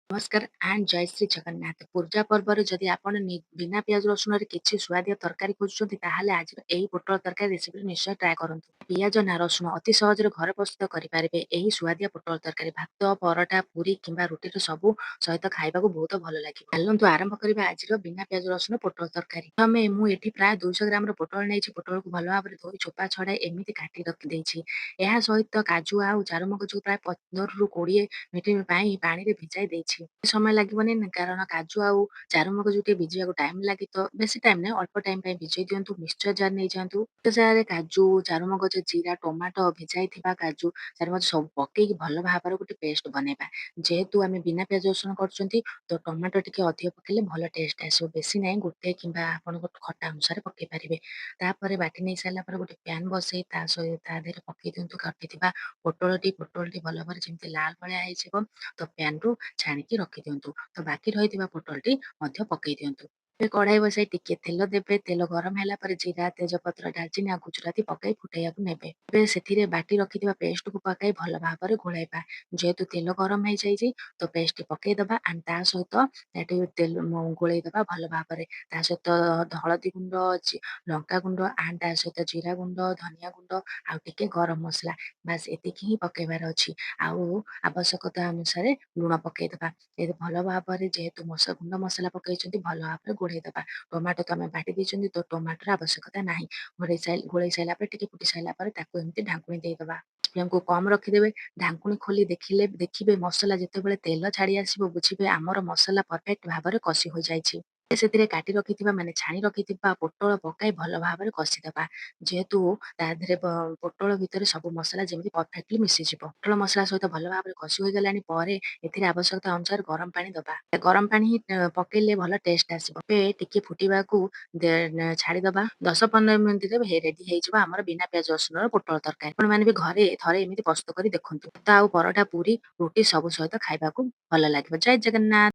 ନମସ୍କାର ଆଣ୍ଡ ଜୟ ଶ୍ରୀ ଜଗନ୍ନାଥ। ପୂଜା ପର୍ବରେ ଯଦି ଆପଣ ବିନା ପିଆଜ ରସୁଣରେ କିଛି ସୁଆଦିଆ ତରକାରୀ ଖୋଜୁଛନ୍ତି, ତାହେଲେ ଆଜିର ଏହି ପୋଟଳ ତରକାରୀ ରେସିପି ନିଶ୍ଚୟ ଟ୍ରାଏ କରନ୍ତୁ। ପିଆଜ ନା ରସୁଣ, ଅତି ସହଜରେ ଘରେ ପ୍ରସ୍ତୁତ କରିପାରିବେ ଏହି ସୁଆଦିଆ ପୋଟଳ ତରକାରୀ। ଭାତ, ପରଟା, ପୁରୀ କିମ୍ବା ରୁଟିର ସବୁ ସହିତ ଖାଇବାକୁ ବହୁତ ଭଲ ଲାଗିବ। ଚାଲନ୍ତୁ ଆରମ୍ଭ କରିବା ଆଜିର ବିନା ପିଆଜ ରସୁଣ ପୋଟଳ ତରକାରୀ। ପ୍ରଥମେ ମୁଁ ଏଠି ପ୍ରାୟ 200 ଗ୍ରାମର ପୋଟଳ ନେଇଛି। ପୋଟଳକୁ ଭଲ ଭାବରେ ଧୋଇ, ଚୋପା ଛଡ଼ାଇ ଏମିତି କାଟି ରଖିଦେଇଛି। ଏହା ସହିତ କାଜୁ ଆଉ ଚାରୁମଗଜକୁ ପ୍ରାୟ 15ରୁ 20 ମିନିଟ୍ ପାଇଁ ପାଣିରେ ଭିଜାଇ ଦେଇଛି। ସମୟ ଲାଗିବନି, କାରଣ କାଜୁ ଆଉ ଚାରୁମଗଜ ଟିକେ ଭିଜିବାକୁ ଟାଇମ୍ ଲାଗେ, ତ ବେଶୀ ଟାଇମ୍ ନାହିଁ, ଅଳ୍ପ ଟାଇମ୍ ପାଇଁ ଭିଜେଇ ଦିଅନ୍ତୁ। ମିକ୍ସଚର ଜାର୍ ନେଇଯାଆନ୍ତୁ। ମିକ୍ସଚର ଜାର୍ରେ କାଜୁ, ଚାରୁମଗଜ, ଜିରା, ଟମାଟୋ, ଭିଜାଇଥିବା କାଜୁ, ଚାରୁମଗଜ ସବୁ ପକେଇକି ଭଲ ଭାବରେ ଗୋଟେ ପେଷ୍ଟ ବନେଇବା। ଯେହେତୁ ଆମେ ବିନା ପିଆଜ ରସୁଣ କରୁଛନ୍ତି, ତ ଟମାଟୋ ଟିକେ ଅଧିକ ପକେଇଲେ ଭଲ ଟେଷ୍ଟ ଆସିବ। ବେଶୀ ନାହିଁ, ଗୋଟେ କିମ୍ବା ଆପଣଙ୍କ ଖଟା ଅନୁସାରେ ପକେଇ ପାରିବେ। ତାପରେ ବାଟି ନେଇ ସାରିଲା ପରେ ଗୋଟେ ପ୍ୟାନ୍ ବସେଇ ତା ସହିତ ତା ଦେହରେ ପକେଇ ଦିଅନ୍ତୁ କାଟିଥିବା ପୋଟଳଟି। ପୋଟଳଟି ଭଲ ଭାବରେ ଯେମିତି ଲାଲ ଭଳିଆ ହେଇଯିବ, ତ ପ୍ୟାନ୍ରୁ ଛାଣିକି ରଖିଦିଅନ୍ତୁ। ତ ବାକି ରହିଥିବା ପୋଟଳଟି ମଧ୍ୟ ପକେଇ ଦିଅନ୍ତୁ। ଏବେ କଢ଼ାଇ ବସାଇ ଟିକେ ତେଲ ଦେବେ। ତେଲ ଗରମ ହେଲା ପରେ ଜିରା, ତେଜପତ୍ର, ଡାଲଚିନି ଆଉ ଗୁଜୁରାତି ପକାଇ ଫୁଟାଇବାକୁ ନେବେ। ଏବେ ସେଥିରେ ବାଟି ରଖିଥିବା ପେଷ୍ଟକୁ ପକାଇ ଭଲ ଭାବରେ ଗୋଳାଇବା। ଯେହେତୁ ତେଲ ଗରମ ହେଇଯାଇଛି, ତ ପେଷ୍ଟଟି ପକେଇଦବା ଆଣ୍ଡ ତା ସହିତ ଏଠି ତେଲ ଗୋଳେଇ ଦବା ଭଲ ଭାବରେ। ତା ସହିତ ହଳଦୀ ଗୁଣ୍ଡ, ଲଙ୍କା ଗୁଣ୍ଡ ଆଣ୍ଡ ତା ସହିତ ଜିରା ଗୁଣ୍ଡ, ଧନିଆ ଗୁଣ୍ଡ ଆଉ ଟିକେ ଗରମ ମସଲା, ବାସ୍ ଏତିକି ହିଁ ପକେଇବାର ଅଛି। ଆଉ ଆବଶ୍ୟକତା ଅନୁସାରେ ଲୁଣ ପକେଇଦବା। ଏ ଭଲ ଭାବରେ, ଯେହେତୁ ଗୁଣ୍ଡ ମସଲା ପକେଇଛନ୍ତି, ଭଲ ଭାବରେ ଗୋଳେଇ ଦବା। ଟମାଟୋ ତ ଆମେ ବାଟି ଦେଇଛନ୍ତି, ତ ଟମାଟୋର ଆବଶ୍ୟକତା ନାହିଁ। ଗୋଳେଇ ସାରିଲା ପରେ, ଟିକେ ଫୁଟି ସାରିଲା ପରେ ତାକୁ ଏମିତି ଢାଙ୍କୁଣୀ ଦେଇଦବା। ଫ୍ଲେମକୁ କମ ରଖିଦେବେ। ଢାଙ୍କୁଣୀ ଖୋଲି ଦେଖିଲେ ଦେଖିବେ, ମସଲା ଯେତେବେଳେ ତେଲ ଛାଡି ଆସିବ, ବୁଝିବେ ଆମର ମସଲା ପରଫେକ୍ଟ ଭାବରେ କଷି ହୋଇଯାଇଛି। ସେଥିରେ କାଟି ରଖିଥିବା, ମାନେ ଛାଣି ରଖିଥିବା ପୋଟଳ ପକାଇ ଭଲ ଭାବରେ କଷିଦବା, ଯେହେତୁ ତା ଦେହରେ ପୋଟଳ ଭିତରେ ସବୁ ମସଲା ଯେମିତି ପରଫେକ୍ଟଲି ମିଶିଯିବ। ପୋଟଳ ମସଲା ସହିତ ଭଲ ଭାବରେ କଷି ହୋଇଗଲାଣି ପରେ ଏଥିରେ ଆବଶ୍ୟକତା ଅନୁସାରେ ଗରମ ପାଣି ଦବା। ଗରମ ପାଣି ହିଁ ପକେଇଲେ ଭଲ ଟେଷ୍ଟ ଆସିବ। ଏବେ ଟିକେ ଫୁଟିବାକୁ ଛାଡିଦବା। 10-15 ମିନିଟରେ ରେଡି ହେଇଯିବ ଆମର ବିନା ପିଆଜ ରସୁଣର ପୋଟଳ ତରକାରୀ। ଆପଣମାନେ ବି ଘରେ ଥରେ ଏମିତି ପ୍ରସ୍ତୁତ କରି ଦେଖନ୍ତୁ। ତ ଆଉ ପରଟା, ପୁରୀ, ରୁଟି ସବୁ ସହିତ ଖାଇବାକୁ ଭଲ ଲାଗିବ। ଜୟ ଜଗନ୍ନାଥ।